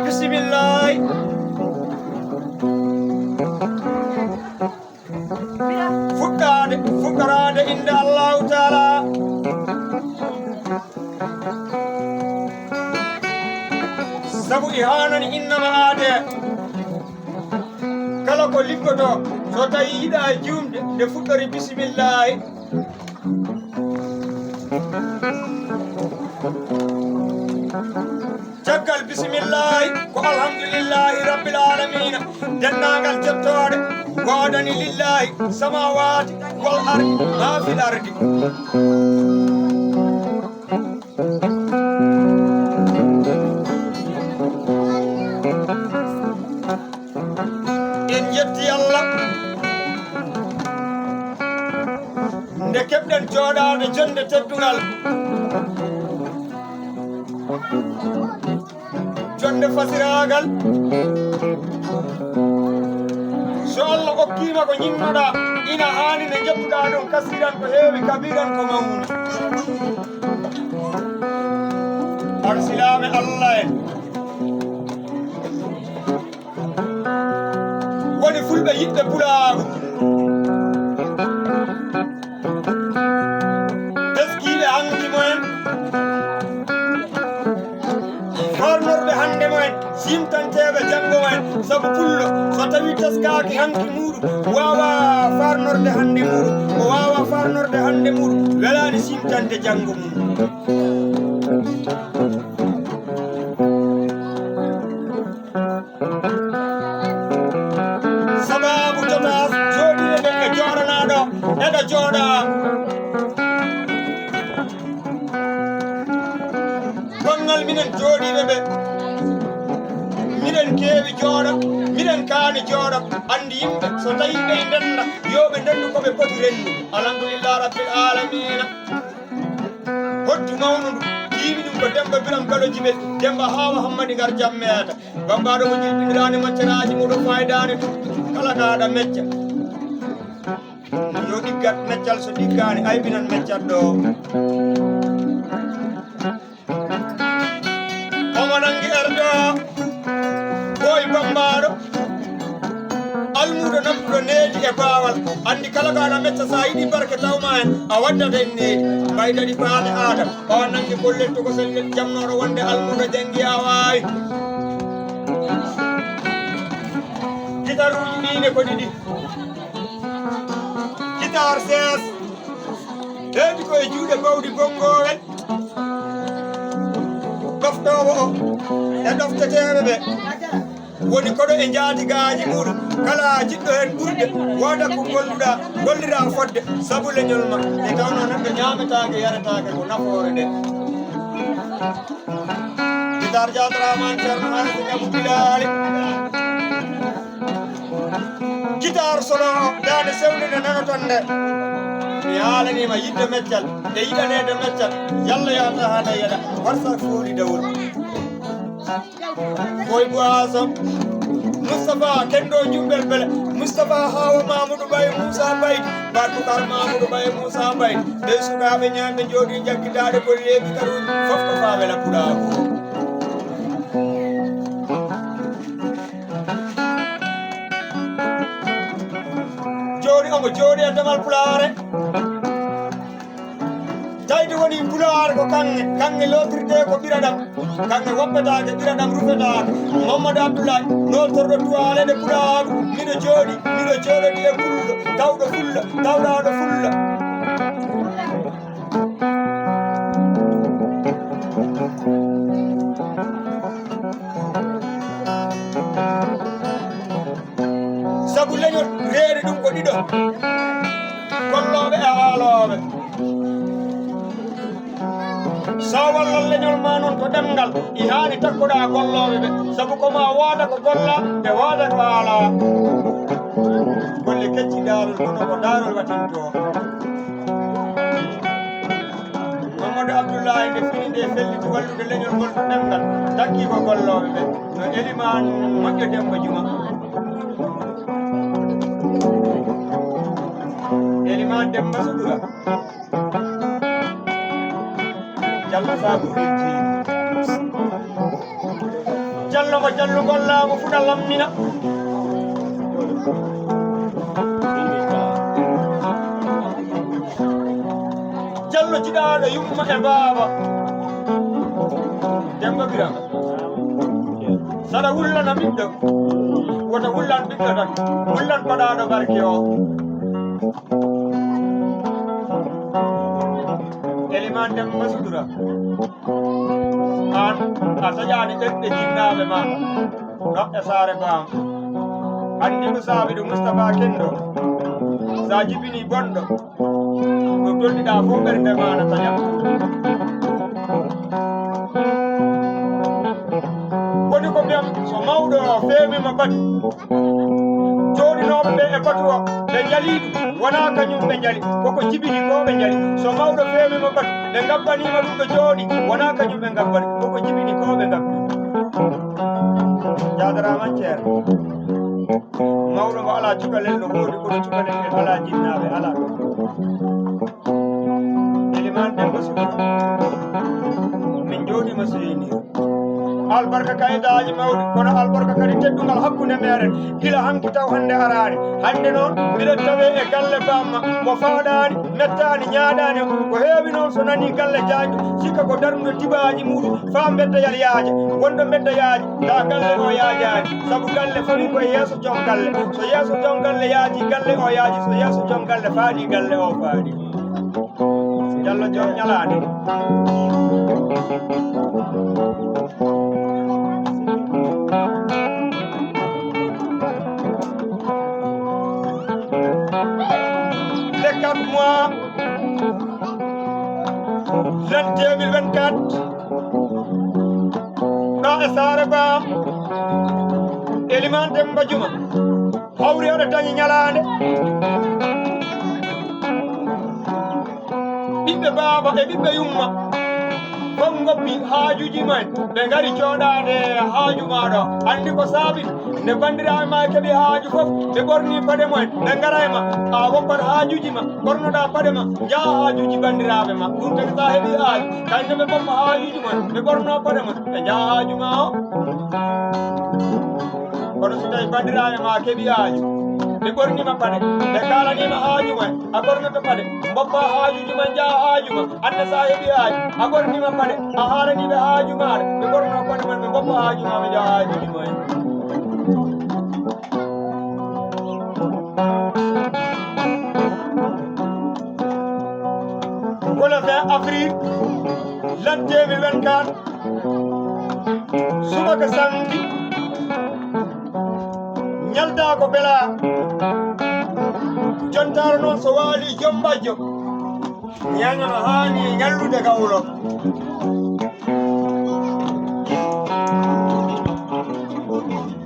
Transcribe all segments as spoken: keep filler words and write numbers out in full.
Bisimillahi. Fuɗɗaade, fuɗɗoraade innde Allahu Taala. Sabu i haanani innama aade. Kala ko liggotoo, so tawi yiɗa juumde, nde fuɗɗori bisimillahi. Caggal bisimillahi ko alhamdulillahi rabbil alamina. Denndaangal jettooɗe ngoodani lillahi samawaati wal ardi ma fil ardi. En njetti Allah nde keɓɗen jooɗaade jonnde teddungal. Jonnde fasiraagal. So Allah okkiima ko ñinnoɗaa, ina haani nde njettuɗaa ɗum kasiiran ko heewi, kabiiran ko mawni. Arsilaaɓe Allah en. Woni fulɓe yiɗɓe pulaagu. Teskiiɓe hanki mo en, farnorɓe hannde mo en, simtanteeɓe janngo mo en. Sabu pullo, so tawii teskaaki hanki muuɗum, waawaa farnorde hannde muuɗum, o waawaa farnorde hannde muuɗum, welaani simtande janngo mum. Sababu jotas jooɗiiɓe ɓe ɓe jooɗanaaɗo eɗo jooɗa. Banngal minen jooɗiiɓe ɓe, miɗen keewi jooɗa, miɗen kaani jooɗa. Anndi yimɓe so tawii ɓe ndennda, yo ɓe ndenndu ko ɓe poti renndu. Alhamdulillah rabbil alamina. Hoddu mawnundu, tiimi ɗum ko Demba Biram Galo Jibel, Demba Hawa Hammadi Ngar Jammeeta. Bambaɗo mo jilbiniraani maccaraaji muɗo faydaani ɗum. Kala kaaɗa mecca. Yo ɗiggat meccal so ɗiggaani aybinan meccat ɗo. Omo nangi erdo. Boy bambaɗo. Almuudo naftuɗo needi e baawal. Anndi kala kaaɗa mecca so a yiɗi barke tawma en. A waddat en needi. Mbaydaɗi paale Adam. O nangi gollel to ko sellel jamnooɗo wonde almuudo janngi a waawi. Gitaruuji ɗiine ko ɗiɗi. Gitar sees. Heedi ko e juuɗe bawɗi bonngowel. Ɗoftoowo o e ɗofteteeɓe ɓe. Woni koɗo e njaatigaaji muɗum. Kala jiɗɗo heen ɓurde, wooda ko golluɗa, gollira fodde, sabu leñol ma. Nde tawnoo neɗɗo ñaametaake, yaretaake, ko nafoore nde. Gitar Jaadraaman Ceerno Haasi Ñabu Bilaali. Gitar solo, daande sewnde nde nanoton nde. Mi haalaniima yiɗde meccal e yiɗaneede meccal. Yalla yo Allah haalay yeɗa. Warsa fooli dawol. Boy Boisson, Moustapha Kendo Jumbel Bele, Moustapha Hawa Mamoudou Baye Moussa Baye, Baboucar Mamoudou Baye Moussa Baye, ɓe sukaaɓe ñaande jooɗi jaggidaade ko leeɓi karuuji fof ko faa wela pulaagu. Jooɗi omo jooɗi e damal pulaare. Tawde woni pulaar ko kaŋŋe, kaŋŋe lootirtee ko ɓiraɗam, kaŋŋe woppetaake, ɓiraɗam rufetaake. Mamadou Abdoulaye, nootorɗo tuwaaleede pulaagu, miɗo jooɗi, miɗo jooɗodi e pullo, tawɗo fulla, tawɗaaɗo fulla. Sabu leñol reeri ɗum ko ɗiɗo, gollooɓe e waalooɓe. So wallal leñol ma noon ko ɗemngal, i haani takkoɗaa gollooɓe ɓe, sabu ko ma waada ko golla, ɓe waada ko haala. Golle kecci daarol kono ko daarol watinto. Mamadou Abdoulaye nde fini nde felliti wallude leñol ngol to ɗemngal, takki ko gollooɓe ɓe, no Eliman moƴƴo Demba Juma. Eliman Demba Sudura. Jallo Sabuɗin Jeeri. Jallo mo jallugol laamu fuɗa lammina. Jallo jiɗaaɗo yumma e baaba. Demba Biram. Saɗa wullana ɓiɗɗo, wota wullan ɓiɗɗo tan, wullan baɗaaɗo barke o. Eliman Demba Sudura, an a taƴaani ɓerɗe jinnaaɓe ma ɗo e saare baam. Anndi ko saabi ɗum Mustapha Kendo, sa jibini bonɗo, ko dolliɗaa fof ɓernde ma na taƴa. Woni ko mbiyam, so mawɗo o feewima batu, jooɗinooɓe ɓe e batu o, ɓe njalii ɗum, wonaa kañum ɓe njali, koko jibini ko ɓe njali. So mawɗo feewima batu, ɓe ngabbaniima ɗum ɗo jooɗi, wonaa kañum ɓe ngabbani, koko jibini ko ɓe ngabbi. Jaadaraama, ceerno. Mawɗo mo alaa cukalel no woodi, kono cukalel ngel alaa jinnaaɓe, alaa. Eliman Demba Sugu, min njooɗiima so yini. Albarka kaydaaji mawɗi, kono albarka kadi teddungal hakkunde meeɗen. Gila hanki taw hannde araani. Hannde noon, mbiɗen tawee e galle bamma, mo faaɗaani, mettaani, ñaaɗaani. Ko heewi noon so nanii galle jaañɗo, sikka ko darnude tibaaji muɗum, faa mbedda yal yaaja. Wonɗo mbedda yaaji, taa galle o yaajaani. Sabu galle foti ko e yeeso joom galle. So yeeso joom galle yaaji, galle o yaaji. So yeeso joom galle faaɗi, galle o faaɗi. Jallo joom ñalaande. Le quatre mois, l'an deux mille vingt-quatre, ɗo e saare baam, Eliman Demba Juma. Hawri oɗo dañi ñalaande. Ɓiɓɓe baaba e ɓiɓɓe yumma fof ngoppi haajuuji mumen. Ɓe ngari jooɗaade haaju maa ɗo. Anndi ko saabi? Nde banndiraaɓe maa keɓi haaju fof, ɓe ɓorni paɗe mumen, ɓe ngara e ma. A woppat haajuuji ma, ɓornoɗaa paɗe ma, njaha haajuuji banndiraaɓe ma. Ɗum tagi so a heɓi haaju, kañum ɓe mboppa haajuuji mumen, ɓe ɓorno paɗe mumen, ɓe njaha haaju ma o. Kono so tawi banndiraaɓe ma keɓi haaju, ɓe ɓornima paɗe, ɓe kaalanima haaju mumen, a ɓornoto paɗe, mboppa haajuuji ma, njaha haaju ma. Aan ne so a heɓi haaju, a ɓornima paɗe, a haalaniɓe haaju maaɗa, ɓe ɓorno paɗe mumen, ɓe mboppa haaju ma, ɓe njaha haajuuji mumen. Ko le vingt avril, l'an deux mille vingt-quatre, subaka samedi, ñalda ko bela, jontaare noon so waali joom bajjo. Ñeeño no haani ñallude gawlo.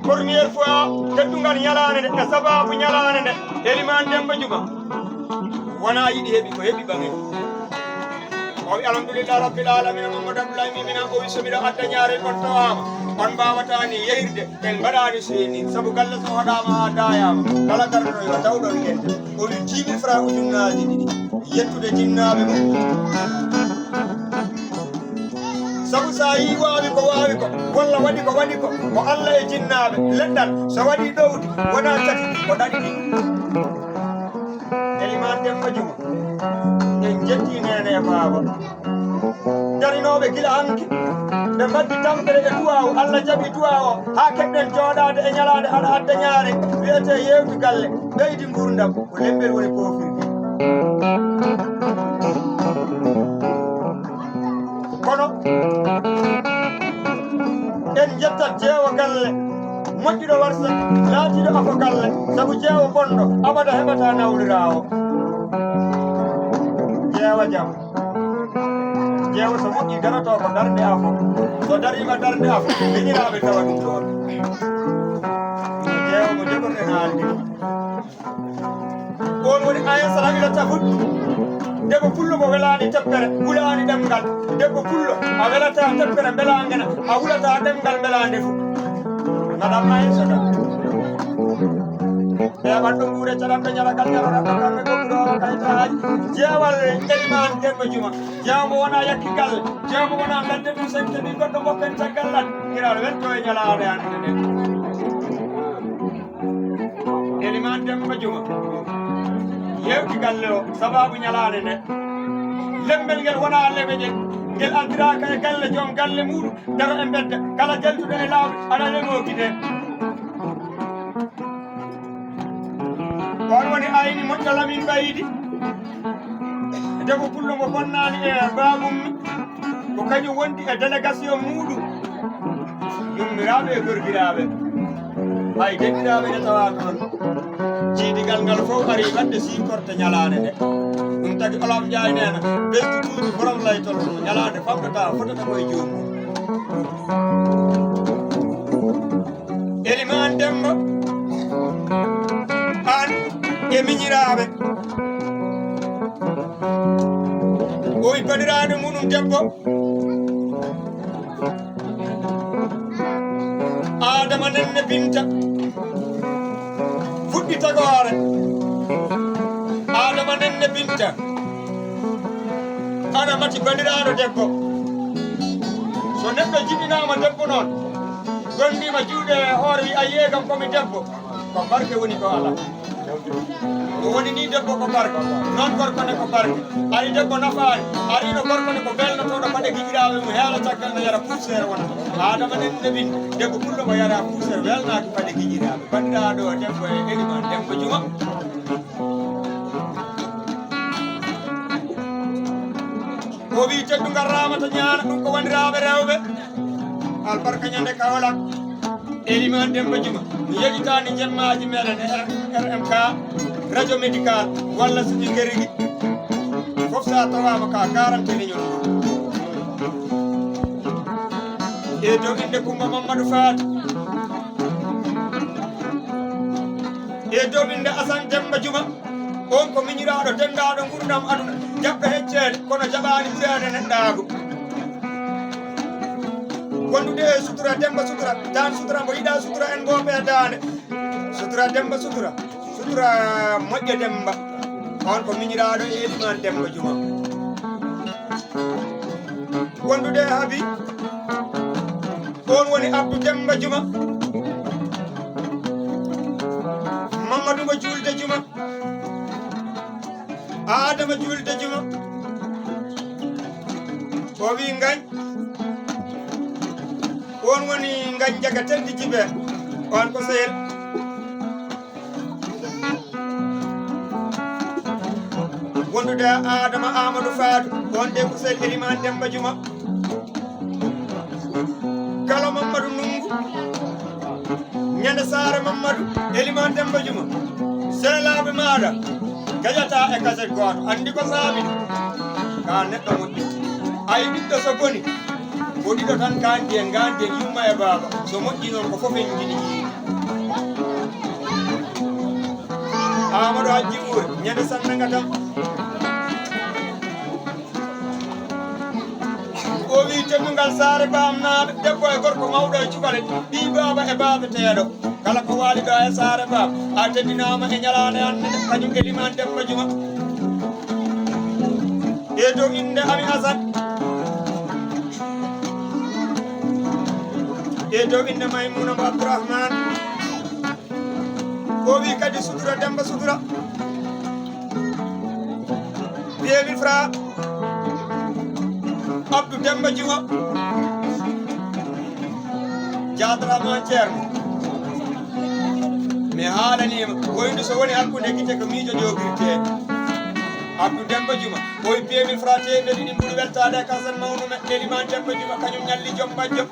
Première fois teddungal ñalaande nde, e sababu ñalaande nde, Eliman Demba Juma wona yiɗi heɓi ko heɓi ɓaŋe. O wi, "Alhamdulillah Rabbil Alamina, Mamadou Abdoulaye Mimina, o wi, so miɗo adda ñaarel on tawaama, on mbaawata ni yehirde, en mbaɗaani so ni, sabu galle so hoɗaama haa daayaama, kala garɗo yo taw ɗon ngente." O wi, "dix mille francs, ujunnaaji ɗiɗi, yettude jinnaaɓe mum." Sabu so a yii waawi ko waawi ko, walla waɗi ko waɗi ko, ko Alla e jinnaaɓe, leɗɗal, so waɗi ɗowdi, wonaa caki, ko ɗaɗi ɗi. Eliman Demba Juma, en njettii neene e baaba. Darinooɓe gila hanki, ɓe mbaɗdi tampere e duwaawu, Alla jaɓi duwaawu o, haa keɓɗen jooɗaade e ñalaande hano adda ñaare, wiyetee yeewti galle, ɓeydi nguurndam, ko lembel woni poofirde. Kono en njettat jeewo galle, moƴƴuɗo warsa, laatiiɗo afo galle, sabu jeewo bonɗo abada heɓata nawliraawo. Jeewa jam. Jeewo so moƴƴi, daroto ko darnde afo. So dariima darnde afo, miñiraaɓe tawa ɗum ɗoon. Jeewo mo jogoten haalde. Oon woni ayen sara ila tafut. Debbo pullo mo welaani teppere, wulaani ɗemngal. Debbo pullo, a welataa teppere mbelaangena, a wulataa ɗemngal mbelaande fu. Madame Aïssata. Ɓe ɓanɗo nguure caɗanɓe ñalakal ñalorano kamɓe ko ɓuroowo kaytaaji. Jeewal Elimaan Demba Juma. Jeewal mo wonaa yakki galle. Jeewal mo wonaa mbedde ɗum sen keɓi goɗɗo mbokken caggal lan. Kiral welto e ñalaande hannde nde. Elimaan Demba Juma. Yewti galle o sababu ñalaande nde. Lembel ngel wonaa lemeƴe. Ngel aldiraaka e galle joom galle muuɗum. Daro e mbedda. Kala jaltuɗo e laawol aɗa lemoo gite. On woni ayni moƴƴo Lamin Baydi. Debbo pullo mo bonnaani e baabum. Ko kañum wondi e délégation muuɗum. Yummiraaɓe e gorgiraaɓe. Hay denɗiraaɓe ne tawaa toon. Jiidigal ngal fof ari waɗde siikorto ñalaande nde. Ɗum tagi Olof Njaay neena, ɓesdu duudu borom laytol, ñalaande famɗata, fotata ko e joomum. Elimaan Demba, aan e miñiraaɓe. O wi bandiraaɗo muɗum debbo, Aadama Nenne Binta, fuɗɗi tagoore. Aadama Nenne Binta, ana mati bandiraaɗo debbo. So neɗɗo jiɗinaama debbo noon, gondiima juuɗe e hoore, wi a yeegam ko mi debbo, ko barke woni ko alaa. Ko woni ni debbo ko barke, noon gorko ne ko barke. Ari debbo nafaani, arino gorko ne ko belnotooɗo paɗe giƴiraaɓe mum, heela caggal no yara puuseere wonata. Aadama Nenne Binta, debbo pullo mo yara puuseere, welnaaki paɗe giƴiraaɓe. Banndiraaɗo debbo e Elimaan Demba Juma. O wi teddungal Ramata Ñaana, ɗum ko wondiraaɓe rewɓe. Albarka ñande Kawlak. Elimaan Demba Juma, mi yeɗitaani jemmaaji meɗen e R M K, radio médical, walla so ɗi ngerigi. Fof so a tawaama ka quarante leñol. E dow innde Kumba Mamadou Faty. E dow innde Asan Demba Juma. On ko miñiraaɗo denndaaɗo nguurndam aduna, jaɓɗo hecceede, kono jaɓaani ɓureede neɗɗaagu. Wondude e sutura, Demba sutura, daan sutura, mbo yiɗaa sutura, en mbooɓe daande. Sutura, Demba sutura, sutura moƴƴo Demba. On ko miñiraaɗo e Elimaan Demba Juma. Wondude e Habi, on woni Abdou Demba Juma. Mamadou Mbo Juulde Juma. Adama Juulde Juma. O wi Ngañ. On woni Ngañ Njaga Tendi Jibe. On ko sehel. Wondude Adama Amadou Fatou. On de ko sehel Elimaan Demba Juma. Kala Mamadou Nungu, ñande saare Mamadou, Elimaan Demba Juma, sehelaaɓe maaɗa, gaƴata e kaset gooto. Anndi ko saabi ɗum? Ka neɗɗo moƴƴo. Ayi, ɓiɗɗo so boni, ko ɗiɗo tan, kaanti en, ngaanti en, yumma e baaba. So moƴƴi noon, ko fof en njiɗi yiide. Amadou Hajji Wuuri, ñande sannanga tan. O wi teddungal saare baamnaaɓe, debbo e gorko, mawɗo e cukalel, ɓii baaba e baabeteeɗo. Kala ko waali ɗo e saare baam, a teddinaama e ñalaande hannde, kañum Elimaan Demba Juma. E dow innde Ami Asan. E dow innde Maymuuna mo Abdourahmane. O wi kadi sutura, Demba sutura. Vieux Mifra, Abdou Demba Juma. Jaadrama ceerno. Mi haalaniima. Woyndu so woni hakkunde gite ko miijo jogirte. Abdou Demba Juma. O wi vieux Mifra teemedde ɗiɗi mbuɗu weltaade e kasan mawnu men Elimaan Demba Juma, kañum ñalli joom majjo.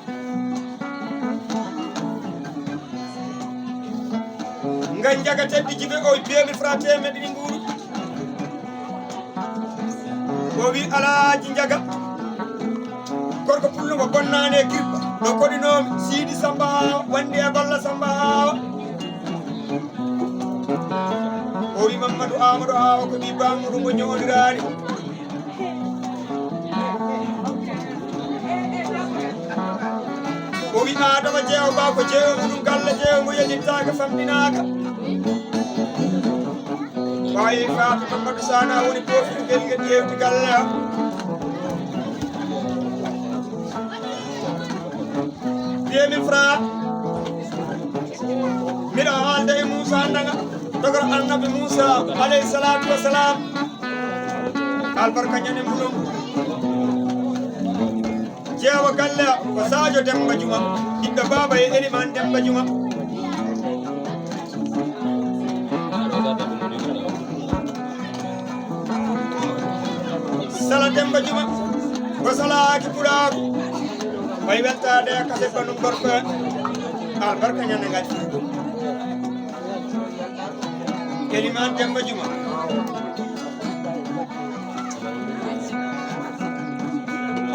Ngañ Njaga Tendi Jibe, o wi vieux Mifra teemedde ɗiɗi mbuɗu. O wi Alaaji Njaga, gorko pullo mo bonnaani e kirɓa, no koɗinoomi Siidi Samba Haawa, wonndi e Balla Samba Haawa. O wi Mamadou Amadou Haawa ko ɓii baamuɗum mo ñooniraani. O wi Adama Jeewo Ba ko jeewo muɗum galle jeewo mo yejjittaaka famɗinaaka. Baye Fatou Mamadou Sana woni poftirgel ngel yewti galle am. Deux mille francs. Miɗo haalda e Moussa Ndanga, togoro Annabi Moussa, alayhi salatu wassalam. Albarka ñande mbulon. Jeewa galle ko Sadio Demba Juma, ɓiɗɗo baaba e Eliman Demba Juma. Sala Demba Juma, ko salaaki pulaagu. Way weltaade e kase banum gorko en. Albarka ñande ngati. Eliman Demba Juma.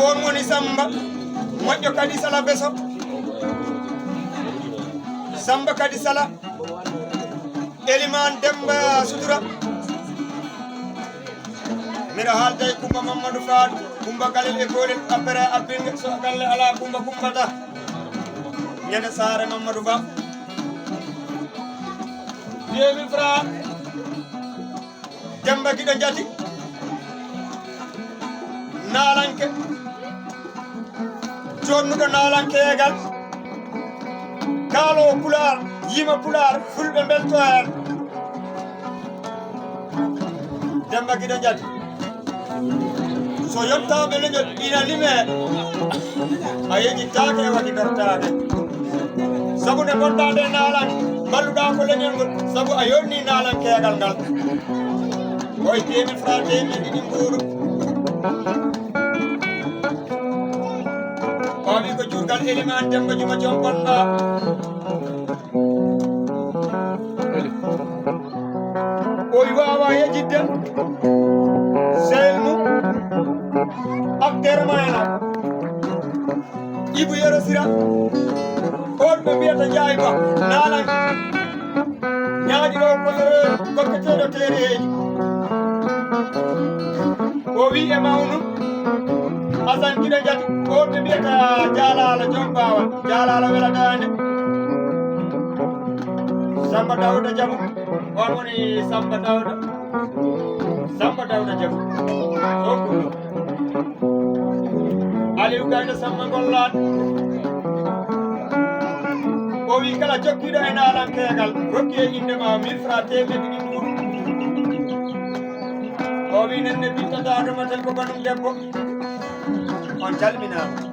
On woni Samba, moƴƴo kadi Sala Beso. Samba kadi Sala. Eliman Demba Sutura. Miɗo haalda e Kumba Mamadou Fatou, Kumba Galel e Golel, après Abbinga, so galle ala Kumba Kumbata. Ñande Saare Mamadou Ba. Deux mille francs. Demba Giɗo Njati. Naalanke. Jonnuɗo naalankeegal. Kaalo Pulaar, yima Pulaar, fulɓe mbelto heen. Demba Giɗo Njati. So yottaaɓe leñol ina limee, a yeñittaake e waɗi dartaade. Sabu nde bonɗaa nde naalan, mballuɗaa ko leñol ngol, sabu a yonni naalankeegal ngal. Oy teemi fra teemi ɗiɗi mbuuru. Faawi ko juurgal Elimaan Demba Juma Joom Bannda. O waawaa yejjitde sehil mum Abderrahmane Ibu Yero Sira, on ɓe mbiyata Njaay Ba, naalan ñaaɗi ɗo kosoree kokketeeɗo teereeji. O wi e mawnu Asan Giɗo Njati, on ɓe mbiyata Jaalaala Joom Baawal, Jaalaala Wela Daande. Samba Dawda Jabu, on woni Samba Dawda. Samba Dawda Jabu. O kulu. Aliou Gaynde Samba Gollaat. O wi kala jokkiiɗo e naalankeegal, rokki e innde ma mille francs teemedde ɗiɗi ɗuum. O wi nenne Binta Daado Matel ko banum debbo. On calminaama.